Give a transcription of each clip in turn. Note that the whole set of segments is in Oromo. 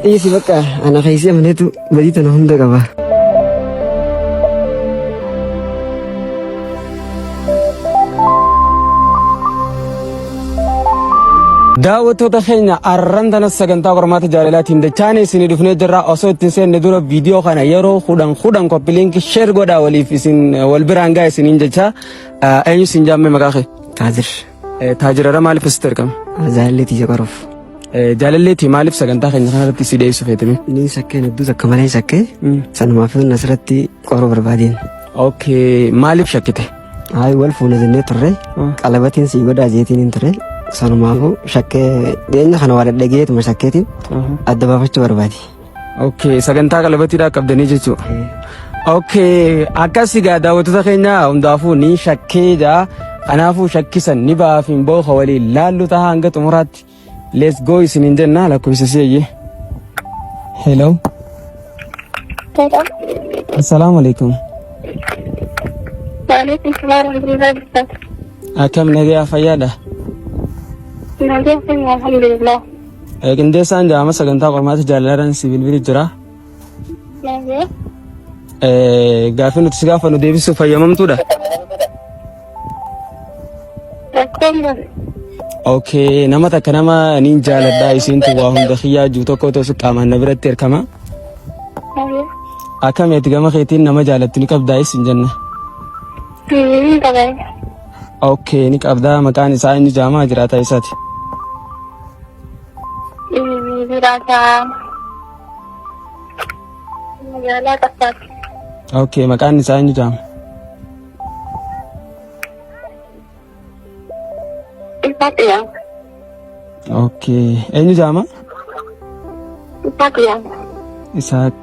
Dhiisi bakka ana keessi amaneetu badii tana hunda qaba. Daawwattoota keenya arran tana sagantaa qormaata jaalalaatiin dachaane isinii dhufnee jirra. Osoo ittiin seenne dura viidiyoo kana yeroo kudhan kudhan koppiliinki sheer godhaa waliif isin wal biraan gaa isiniin jecha eenyu isin jaamme maqaa kee? Taajir. Taajirara maaliif asitti argama? Jaalallee tiyya qoruuf. Jaalalleetii maaliif sagantaa keenya kanarratti si dhiyeessu feetame? Inni shakkeen hedduu takka malee shakkee sanumaaf asirratti qoruu barbaadeen. Okay, maaliif shakkite? Hayi wal fuuna jennee turre qalabatiin sii godhaa jeetiin hin ture sanumaafuu shakkee dhiyeenya kana waa dhadhageetuma shakkeetiin adda baafachuu barbaade. Okay, sagantaa qalabatiidhaa qabdanii jechuudha. Okay, akkas egaa daawwattoota keenya hundaafuu ni shakkee jaa. Kanaafuu shakkisan ni baaf hin booka waliin laallu ta'a hanga xumuraatti. Let's go isiniin jenna lakkoofsa si'eeyye. Hello. Hello. Assalaamu alaikum. Waalaikum salaam warahmatullahi wabarakatuh. Akkam nagayaa fayyaadha. Nagaa keenya alhamdulillah. Qindeessaan jaama sagantaa qormaata jaalalaraan si bilbili jira. Nagaa. Gaaffii nuti si gaafannu deebisuuf fayyamamtuudha. Rakkoon qabu. Okay, nama takka nama niin jaaladha isiintu waa hunda kiyyaa jiru tokko otoo qaamaan na biratti erkama. Nagaa. Akkami ati gama keetiin nama jaalattu ni qabdaa isin jenna. Ni qaba. Okay, ni qabdaa maqaan isaa inni jaamaa jiraataa isaati. Jiraataa magaalaa Qassaati. Okay, maqaan isaa eenyu jaama? Isaaq yaa. Okay, eenyu jaama? Isaaq yaa. Isaaq.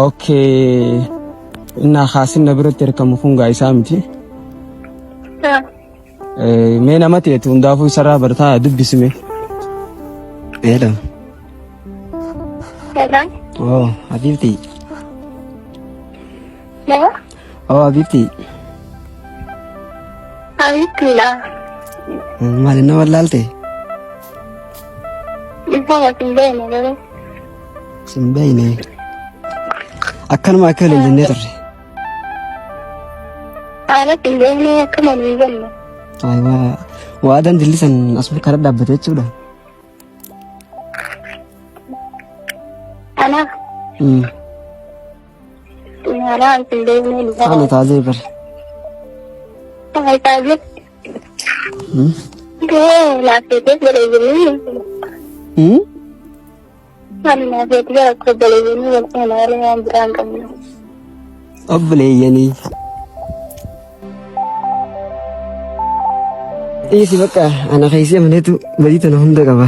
Okay, innaa kaasin na biratti erkamu kun gaa isaa miti. Mee nama teetu hundaafuu isarraa bartaa dubbisime. Hello. Hello. Oh, Habibti. Nama? Oh, Habibti. Habibtiidha. Maali na wallaalte? Ifama sin beekne garuu. Sin beekne. Akkanuma akka waliin jennee turre. Haala sin beekne akkuma nuyi jenne. Aywa. Waadaan dillisan asuma karaa dhaabbate jechuudha. Ana haala sin beekne Ana taajee bare. Ay taajir. Gahee laafeetee godhee jiruu. Ani laafeetee gara akka obboleeyyanii wal faana malee waan biraa hin qabnu. Obboleeyyanii. Dhiisi bakka ana keessi amaneetu badii tana hunda qaba.